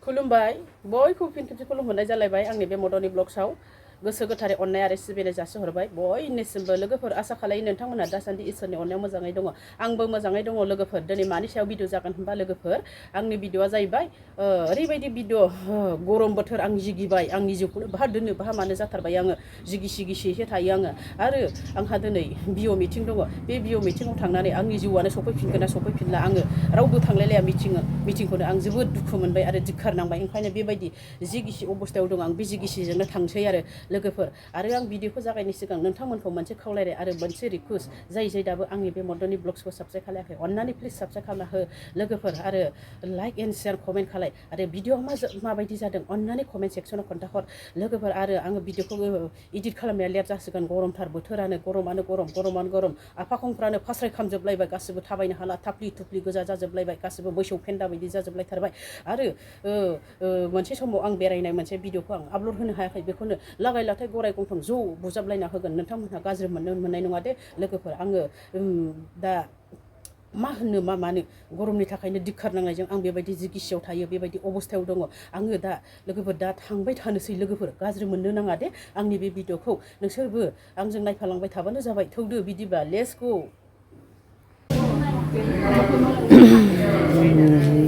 खुलुमबाय बयखौबो फिन खेबसे खुलुमहरनाय जालायबाय आंनि बे मदनि ब्लग्सआव गोसो गोथारै अननाय आरो सिबिनाय जासिहरबाय बयनिसिमबो लोगोफोर आसा खालायो नोंथांमोनहा दासान्दि इसोरनि अननायाव मोजाङै दङ आंबो मोजाङै दङ लोगोफोर दिनै मानि सायाव भिडिअ जागोन होनबा लोगोफोर आंनि भिडिअआ जाहैबाय ओरैबायदि भिडिअ गरम बोथोर आं जिगिबाय आंनि जिउखौनो बाहा दोननो बाहा मानो जाथारबाय आङो जिगिसि गिसिसो थायो आङो आरो आंहा दिनै बिअ मिटिं दङ बे बिअ मिटिङाव थांनानै आंनि जिउआनो सफैफिनगोन ना सफैफिनला आङो रावबो थांलायलाया मिटिंखौनो आं जोबोद दुखु मोनबाय आरो दिक्खार नांबाय ओंखायनो बेबायदि जिगिसि अबस्थायाव दं आं बे जिगिसिजोंनो थांसै आरो लोगोफोर आरो आं भिडिअखौ जागायनायनि सिगां नोंथांमोनखौ मोनसे खावलायनाय आरो मोनसे रिक्वेस्ट जाय दाबो आंनि बे मदनि ब्लग्सखौ साबस्क्राइब खालायाखै अन्नानै प्लिज साबस्क्राइब खालामना हो लोगोफोर आरो लाइक एन्ड शेयार कमेन्ट खालाय आरो भिडिअआ माबायदि जादों अन्नानै कमेन्ट सेक्सनाव खोन्थाहर लोगोफोर आरो आङो भिडिअखौ इडिट खालामनाया लेट जासिगोन गरमथार बोथोरानो गरम आफाखंफ्रानो फास्रायखामजोबलायबाय गासिबो थाबायनो हाला थाफ्लि थुफ्लि गोजा जाजोबलायबाय गासिबो मोसौ फेन्दा बायदि जाजोबलायथारबाय आरो मोनसे समाव आं बेरायनाय मोनसे भिडिअखौ आं आपल'ड होनो हायाखै बेखौनो लागाय लाथाय गराय गंथं ज' बुजाबलायना होगोन नोंथांमोनहा गाज्रि मोननाय नङा दे लोगोफोर आङो दा मा होननो मा मानो गरमनि थाखायनो दिक्खार नांनायजों आं बेबायदि जिगिसियाव थायो बेबायदि अबस्थायाव दङ आङो दा लोगोफोर दा थांबाय थानोसै लोगोफोर गाज्रि मोननो नाङा दे आंनि बे भिडिअखौ नोंसोरबो आंजों नायफालांबाय थाबानो जाबाय थौदो बिदिबा लेट्स गो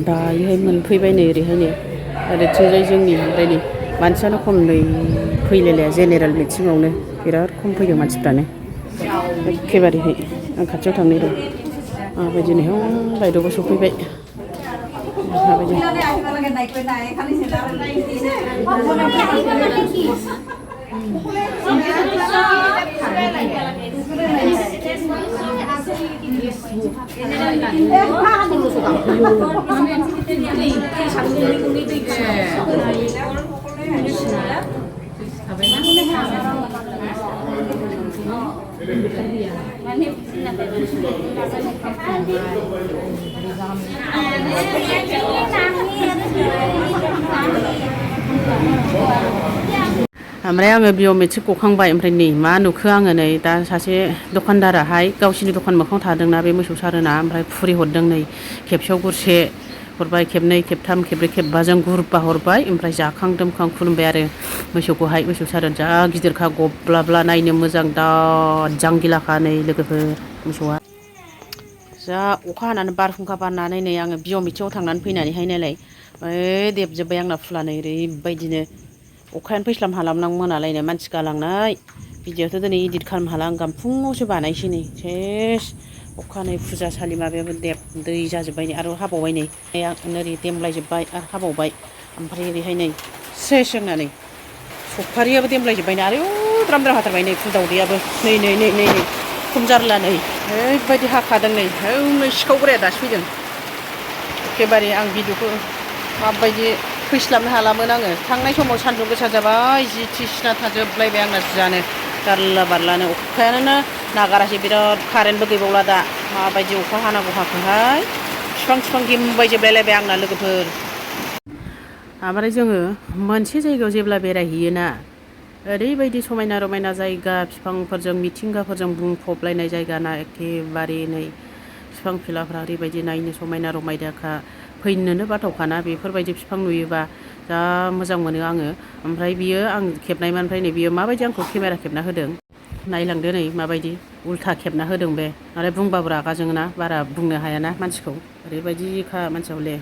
दायोहाय मोनफैबाय नै ओरैहायनो ओरैथिंजाय जोंनि ओमफ्राय नै मानसियानो खम नै फैलायलाया जेनेरेल मिटिङावनो बिराद खम फैदों मानसिफ्रानो एखेबारेहाय आं खाथियाव थांनो र' माबायदि नै बायद'बो सफैबाय ओमफ्राय आङो बिअ मेट्रिक गखांबाय ओमफ्राय नै मा नुखो आङो नै दा सासे दखानदाराहाय गावसिनि दखान मोखाङाव थादोंना बे मोसौ सारोना ओमफ्राय फुरि हरदों नै खेबसेयाव गुरसे हरबाय खेबनै खेबथाम खेब्रै खेबबाजों गुरबा हरबाय ओमफ्राय जाखां दोमखां खुलुमबाय आरो मोसौखौहाय मोसौ सारोन जा गिदिरखा गब्लाब्ला नायनो मोजां दा जांगिलाखा नै लोगोफोर मोसौआ जा अखा हानानै बारहुंखा बारनानै नै आङो बिअ मिटिङाव थांनानै फैनानैहाय नायलाय देबजोब्बाय आंना फुलानै ओरैबायदिनो अखायानो फैस्लाम हालामनां मोनालायनो मानसि गालांनाय भिडिअ'थ' दिनै इडिट खालामनो हाला आं गाबोन फुङावसो बानायसै नै सेस अखानै फुजासालि माबायाबो देब दै जाजोब्बाय नै आरो हाबावबाय नै ओरै देमलायजोब्बाय आरो हाबावबाय ओमफ्राय ओरैहाय नै सेस जोंना नै सफारियाबो देमलायजोब्बाय नै आरो द्राम द्राम हाथारबाय नै फुल दावदैयाबो नै खम जारला नै ओरैबायदि हाखादों नै हौनै सिखाव बोराया दासो फैदों एखेबारे आं भिडिअखौ माबायदि फैस्लाबनो हालामोन आङो थांनाय समाव सान्दुं गोसा जाबाय जि थ्रिसना थाजोबलायबाय आंना जियानो जारला बारलानो अखायानो नागारासै बिराद कारेन्टबो गैबावला दा माबायदि अखा हानांगौ हाखोहाय बिफां गेमबायजोबलायलायबाय आंना लोगोफोर ओमफ्राय जोङो मोनसे जायगायाव जेब्ला बेरायहैयोना ओरैबायदि समायना रमायना जायगा बिफांफोरजों मिथिंगाफोरजों बुंफबलायनाय जायगा ना एखेबारे नै बिफां फिलाफ्रा ओरैबायदि नायनो समायना रमायनाखा फैनोनो बाथावखाना बेफोरबायदि बिफां नुयोबा जा मोजां मोनो आङो ओमफ्राय बियो आं खेबनायमोन ओमफ्राय नै बियो माबायदि आंखौ केमेरा खेबना होदों नायलांदो नै माबायदि उल्था खेबना होदों बे आरो बुंबाबो रागा जोङोना बारा बुंनो हायाना मानसिखौ ओरैबायदिखा मानसिया हले